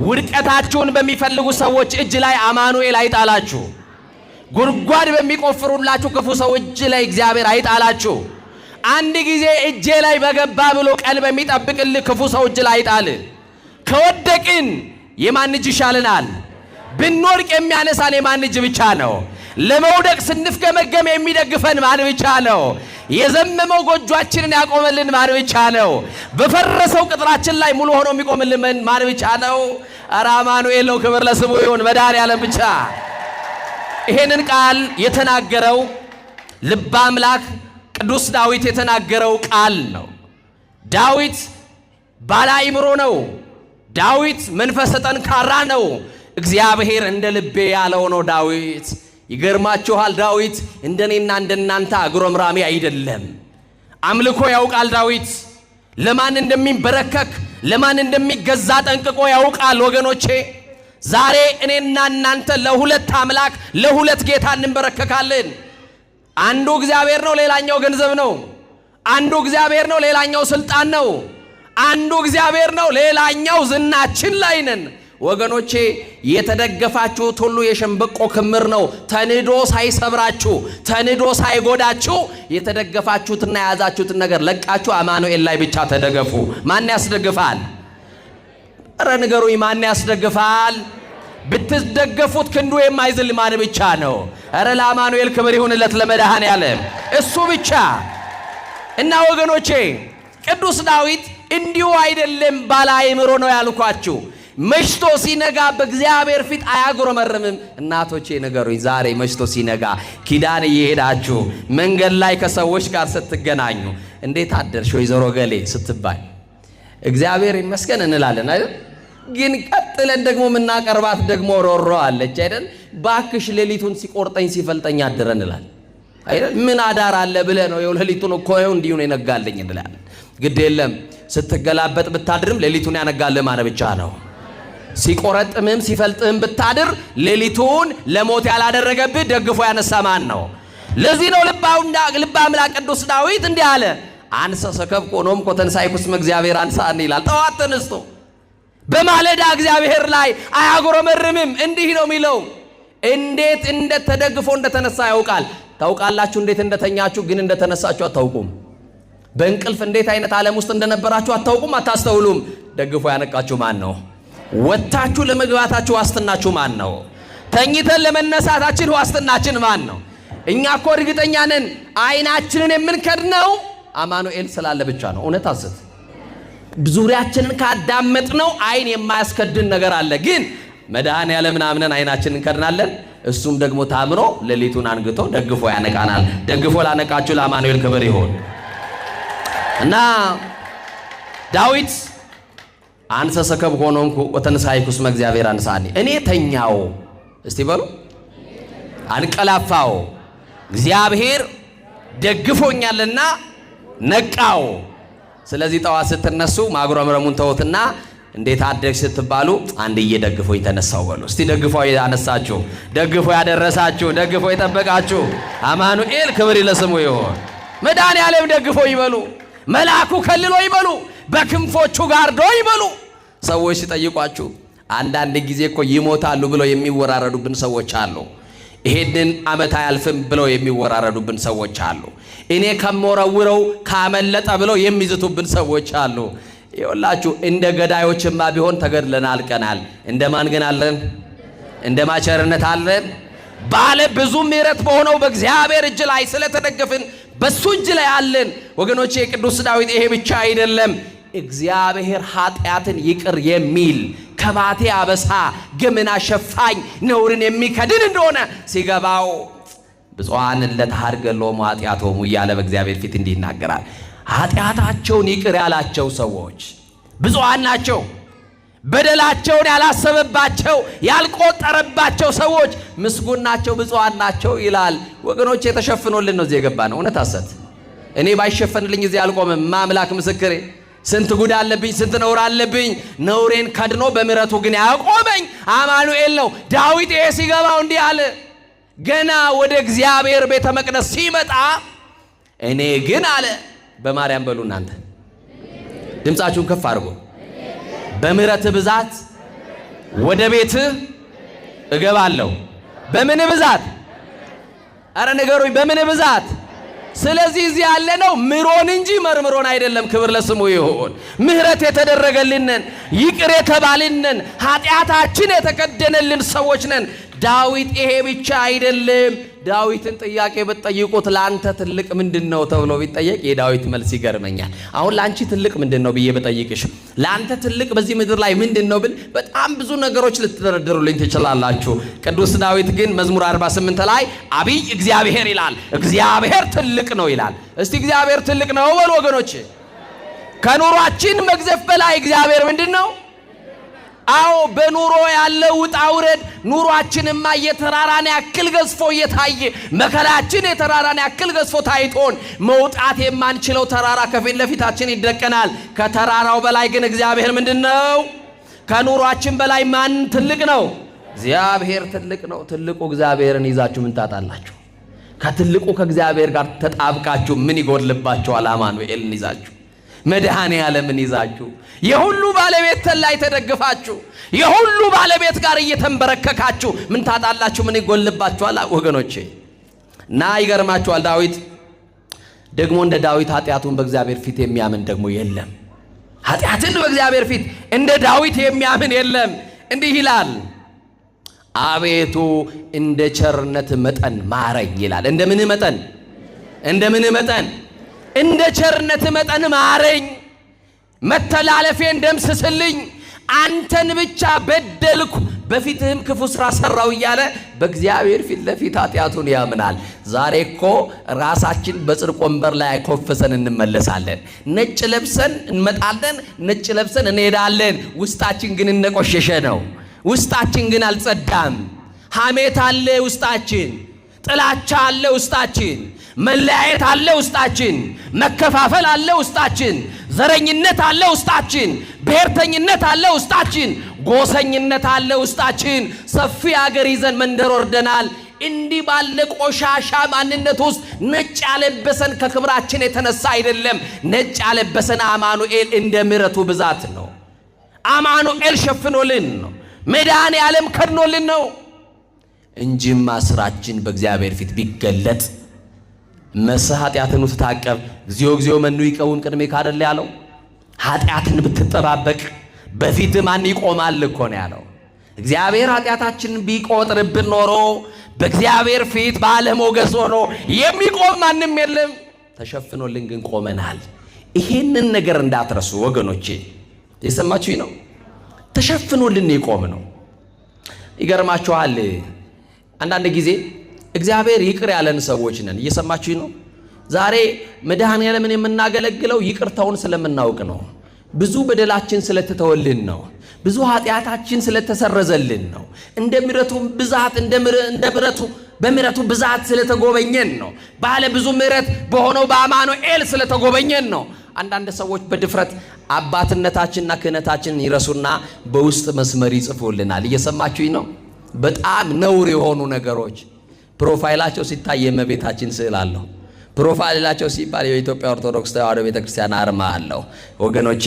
ውድቀታችሁን በሚፈልጉ ሰዎች እጅ ላይ አማኑኤል አይጣላችሁ። ጉድጓድ በሚቆፍሩላችሁ ክፉ ሰው እጅ ላይ እግዚአብሔር አይጣላችሁ። አንድ ጊዜ እጄ ላይ በገባ ብሎ ቀን በሚጠብቅልህ ክፉ ሰው እጅ ላይ አይጣል። ከወደቅን የማን እጅ ይሻልናል? ብንወድቅ የሚያነሳን የማን እጅ ብቻ ነው? ለመውደቅ ስንፍገመገም የሚደግፈን ማን ብቻ ነው? የዘመመው ጎጇችንን ያቆመልን ማን ብቻ ነው? በፈረሰው ቅጥራችን ላይ ሙሉ ሆኖ የሚቆምልን ማን ብቻ ነው? ኧረ አማኑኤል ነው። ክብር ለስሙ ይሁን። መድኃኔዓለም ብቻ። ይሄንን ቃል የተናገረው ልበ አምላክ ቅዱስ ዳዊት የተናገረው ቃል ነው። ዳዊት ባለ አእምሮ ነው። ዳዊት መንፈሰ ጠንካራ ነው። እግዚአብሔር እንደ ልቤ ያለው ነው ዳዊት። ይገርማችኋል፣ ዳዊት እንደኔና እንደናንተ አጉረምራሚ አይደለም። አምልኮ ያውቃል። ዳዊት ለማን እንደሚንበረከክ ለማን እንደሚገዛ ጠንቅቆ ያውቃል። ወገኖቼ ዛሬ እኔና እናንተ ለሁለት አምላክ ለሁለት ጌታ እንንበረከካለን። አንዱ እግዚአብሔር ነው፣ ሌላኛው ገንዘብ ነው። አንዱ እግዚአብሔር ነው፣ ሌላኛው ስልጣን ነው። አንዱ እግዚአብሔር ነው፣ ሌላኛው ዝናችን ላይ ነን። ወገኖቼ የተደገፋችሁት ሁሉ የሸንበቆ ክምር ነው። ተንዶ ሳይሰብራችሁ ተንዶ ሳይጎዳችሁ የተደገፋችሁትና የያዛችሁትን ነገር ለቃችሁ አማኑኤል ላይ ብቻ ተደገፉ። ማን ያስደግፋል? እረ ንገሩኝ፣ ማን ያስደግፋል? ብትደገፉት ክንዱ የማይዝል ማን ብቻ ነው? እረ ለአማኑኤል ክብር ይሁንለት ለመድኃኔዓለም እሱ ብቻ። እና ወገኖቼ ቅዱስ ዳዊት እንዲሁ አይደለም ባለ አእምሮ ነው ያልኳችሁ። መሽቶ ሲነጋ በእግዚአብሔር ፊት አያጉረመርምም። እናቶቼ ንገሩኝ፣ ዛሬ መሽቶ ሲነጋ ኪዳን እየሄዳችሁ መንገድ ላይ ከሰዎች ጋር ስትገናኙ እንዴት አደርሽ ወይዘሮ ገሌ ስትባል እግዚአብሔር ይመስገን እንላለን አይደል? ግን ቀጥለን ደግሞ የምናቀርባት ደግሞ ሮሮ አለች አይደል? ባክሽ ሌሊቱን ሲቆርጠኝ ሲፈልጠኝ አደረ እንላለን አይደል? ምን አዳር አለ ብለህ ነው? ይኸው ሌሊቱን እኮ ይኸው እንዲሁ ነው የነጋልኝ እንላለን። ግድ የለም ስትገላበጥ ብታድርም ሌሊቱን ያነጋልህ ማን ብቻ ነው? ሲቆረጥምም ሲፈልጥም ብታድር ሌሊቱን ለሞት ያላደረገብህ ደግፎ ያነሳ ማን ነው? ለዚህ ነው ልበ አምላክ ቅዱስ ዳዊት እንዲህ አለ፣ አንሰ ሰከብኩ ኖምኮ ተንሣኤኩ እስመ እግዚአብሔር አንሳኒ ይላል። ጠዋት ተነስቶ በማለዳ እግዚአብሔር ላይ አያጉረመርምም። እንዲህ ነው የሚለው፣ እንዴት እንደተደግፎ እንደተነሳ ያውቃል። ታውቃላችሁ እንዴት እንደተኛችሁ፣ ግን እንደተነሳችሁ አታውቁም። በእንቅልፍ እንዴት አይነት ዓለም ውስጥ እንደነበራችሁ አታውቁም፣ አታስተውሉም። ደግፎ ያነቃችሁ ማን ነው? ወጥታችሁ ለመግባታችሁ ዋስትናችሁ ማን ነው? ተኝተን ለመነሳታችን ዋስትናችን ማን ነው? እኛ እኮ እርግጠኛ ነን አይናችንን የምንከድነው አማኑኤል ስላለ ብቻ ነው። እውነት አስት ዙሪያችንን ካዳመጥነው አይን የማያስከድን ነገር አለ። ግን መድኃኔዓለምን አምነን አይናችንን እንከድናለን። እሱም ደግሞ ታምኖ ሌሊቱን አንግቶ ደግፎ ያነቃናል። ደግፎ ላነቃችሁ ለአማኑኤል ክብር ይሁን እና ዳዊት አንሰ ሰከብኩ ኖምኩ ወተንሣኤኩ እስመ እግዚአብሔር አንሳኒ። እኔ ተኛው፣ እስቲ በሉ አንቀላፋው፣ እግዚአብሔር ደግፎኛልና ነቃው። ስለዚህ ጠዋት ስትነሱ ማጉረምረሙን ተውትና እንዴት አደግሽ ስትባሉ አንድዬ ደግፎኝ ተነሳው በሉ። እስቲ ደግፎ ያነሳችሁ፣ ደግፎ ያደረሳችሁ፣ ደግፎ የጠበቃችሁ አማኑኤል ክብር ለስሙ ይሁን። መድኃኔዓለም ደግፎ ይበሉ፣ መልአኩ ከልሎ ይበሉ፣ በክንፎቹ ጋርዶ ይበሉ። ሰዎች ሲጠይቋችሁ አንዳንድ ጊዜ እኮ ይሞታሉ ብለው የሚወራረዱብን ሰዎች አሉ። ይሄንን ዓመት አያልፍም ብለው የሚወራረዱብን ሰዎች አሉ። እኔ ከምወረውረው ካመለጠ ብለው የሚዝቱብን ሰዎች አሉ። ይኸውላችሁ እንደ ገዳዮችማ ቢሆን ተገድለን አልቀናል። እንደ ማን ግን አለን? እንደ ማቸርነት አለን። ባለ ብዙ ምሕረት በሆነው በእግዚአብሔር እጅ ላይ ስለተደገፍን በሱ እጅ ላይ አለን። ወገኖቼ የቅዱስ ዳዊት ይሄ ብቻ አይደለም። እግዚአብሔር ኃጢአትን ይቅር የሚል ከባቴ አበሳ ገመና ሸፋኝ ነውርን የሚከድን እንደሆነ ሲገባው ብፁዓን እለ ተኀድገ ሎሙ ኃጢአቶሙ እያለ በእግዚአብሔር ፊት እንዲህ ይናገራል። ኃጢአታቸውን ይቅር ያላቸው ሰዎች ብፁዓን ናቸው። በደላቸውን ያላሰበባቸው ያልቆጠረባቸው ሰዎች ምስጉን ናቸው፣ ብፁዓን ናቸው ይላል። ወገኖች የተሸፍኖልን ነው እዚህ የገባ ነው። እውነት ሐሰት? እኔ ባይሸፈንልኝ እዚህ አልቆምም። ማምላክ ምስክሬ። ስንት ጉድ አለብኝ፣ ስንት ነውር አለብኝ። ነውሬን ከድኖ በምሕረቱ ግን ያቆመኝ አማኑኤል ነው። ዳዊት ይሄ ሲገባው እንዲህ አለ። ገና ወደ እግዚአብሔር ቤተ መቅደስ ሲመጣ እኔ ግን አለ። በማርያም በሉ እናንተ ድምፃችሁን ከፍ አድርጎ በምሕረት ብዛት ወደ ቤትህ እገባለሁ። በምን ብዛት? አረ ንገሩኝ፣ በምን ብዛት? ስለዚህ እዚህ ያለነው ምሮን እንጂ መርምሮን አይደለም። ክብር ለስሙ ይሁን። ምህረት የተደረገልንን፣ ይቅር የተባልንን፣ ኃጢአታችን የተከደነልን ሰዎች ነን። ዳዊት ይሄ ብቻ አይደለም። ዳዊትን ጥያቄ ብትጠይቁት ለአንተ ትልቅ ምንድን ነው ተብሎ ቢጠየቅ የዳዊት መልስ ይገርመኛል። አሁን ለአንቺ ትልቅ ምንድን ነው ብዬ ብጠይቅሽ፣ ለአንተ ትልቅ በዚህ ምድር ላይ ምንድን ነው ብል በጣም ብዙ ነገሮች ልትደረድሩልኝ ትችላላችሁ። ቅዱስ ዳዊት ግን መዝሙር 48 ላይ አብይ እግዚአብሔር ይላል። እግዚአብሔር ትልቅ ነው ይላል። እስቲ እግዚአብሔር ትልቅ ነው በሉ ወገኖች። ከኑሯችን መግዘፍ በላይ እግዚአብሔር ምንድን ነው? አዎ፣ በኑሮ ያለው ውጣ ውረድ፣ ኑሯችንማ የተራራን ያክል ገዝፎ እየታየ፣ መከራችን የተራራን ያክል ገዝፎ ታይቶን መውጣት የማንችለው ተራራ ከፊት ለፊታችን ይደቀናል። ከተራራው በላይ ግን እግዚአብሔር ምንድን ነው? ከኑሯችን በላይ ማን ትልቅ ነው? እግዚአብሔር ትልቅ ነው። ትልቁ እግዚአብሔርን ይዛችሁ ምን ታጣላችሁ? ከትልቁ ከእግዚአብሔር ጋር ተጣብቃችሁ ምን ይጎድልባችኋል? አማኑኤልን ይዛችሁ፣ መድኃኔ ዓለምን ይዛችሁ፣ የሁሉ ባለቤት ላይ ተደግፋችሁ፣ የሁሉ ባለቤት ጋር እየተንበረከካችሁ ምን ታጣላችሁ? ምን ይጎልባችኋል? ወገኖቼ፣ እና ይገርማችኋል፣ ዳዊት ደግሞ እንደ ዳዊት ኃጢአቱን በእግዚአብሔር ፊት የሚያምን ደግሞ የለም። ኃጢአትን በእግዚአብሔር ፊት እንደ ዳዊት የሚያምን የለም። እንዲህ ይላል፣ አቤቱ እንደ ቸርነት መጠን ማረኝ ይላል። እንደ ምን መጠን? እንደ ምን መጠን? እንደ ቸርነት መጠን ማረኝ፣ መተላለፌን ደምስስልኝ፣ አንተን ብቻ በደልኩ፣ በፊትህም ክፉ ስራ ሰራው እያለ በእግዚአብሔር ፊት ለፊት ኃጢአቱን ያምናል። ዛሬ እኮ ራሳችን በጽድቅ ወንበር ላይ ኮፍሰን እንመለሳለን። ነጭ ለብሰን እንመጣለን፣ ነጭ ለብሰን እንሄዳለን። ውስጣችን ግን እነቆሸሸ ነው። ውስጣችን ግን አልጸዳም። ሐሜት አለ ውስጣችን፣ ጥላቻ አለ ውስጣችን፣ መለያየት አለ ውስጣችን፣ መከፋፈል አለ ውስጣችን፣ ዘረኝነት አለ ውስጣችን፣ ብሔርተኝነት አለ ውስጣችን፣ ጎሰኝነት አለ ውስጣችን። ሰፊ አገር ይዘን መንደር ወርደናል። እንዲህ ባለ ቆሻሻ ማንነት ውስጥ ነጭ ያለበሰን ከክብራችን የተነሳ አይደለም። ነጭ ያለበሰን አማኑኤል እንደ ምሕረቱ ብዛት ነው። አማኑኤል ሸፍኖልን ነው። መድኃኔ ዓለም ከድኖልን ነው እንጂማ ስራችን በእግዚአብሔር ፊት ቢገለጥ፣ መሰ ኃጢአትን ትታቀብ እግዚኦ እግዚኦ መኑ ይቀውም ቅድሜ ካደለ ያለው፣ ኃጢአትን ብትጠባበቅ በፊት ማን ይቆማል እኮ ነው ያለው። እግዚአብሔር ኃጢአታችንን ቢቆጥርብን ኖሮ በእግዚአብሔር ፊት ባለሞገስ ሆኖ የሚቆም ማንም የለም። ተሸፍኖልን ግን ቆመናል። ይሄንን ነገር እንዳትረሱ ወገኖቼ፣ የሰማችሁኝ ነው። ተሸፍኖልን የቆም ነው። ይገርማችኋል። አንዳንድ ጊዜ እግዚአብሔር ይቅር ያለን ሰዎች ነን። እየሰማችሁኝ ነው። ዛሬ መድኃኔዓለምን የምናገለግለው ይቅርታውን ስለምናውቅ ነው። ብዙ በደላችን ስለተተወልን ነው። ብዙ ኃጢአታችን ስለተሰረዘልን ነው። እንደ ምሕረቱ ብዛት፣ እንደ ምሕረቱ፣ በምሕረቱ ብዛት ስለተጎበኘን ነው። ባለ ብዙ ምሕረት በሆነው በአማኑኤል ስለተጎበኘን ነው። አንዳንድ ሰዎች በድፍረት አባትነታችንና ክህነታችንን ይረሱና በውስጥ መስመር ይጽፉልናል። እየሰማችሁኝ ነው። በጣም ነውር የሆኑ ነገሮች፣ profile ኣቸው ሲታይ የእመቤታችን ስዕል አለው። profile ኣቸው ሲባል የኢትዮጵያ ኦርቶዶክስ ተዋሕዶ ቤተክርስቲያን አርማ አለው። ወገኖቼ፣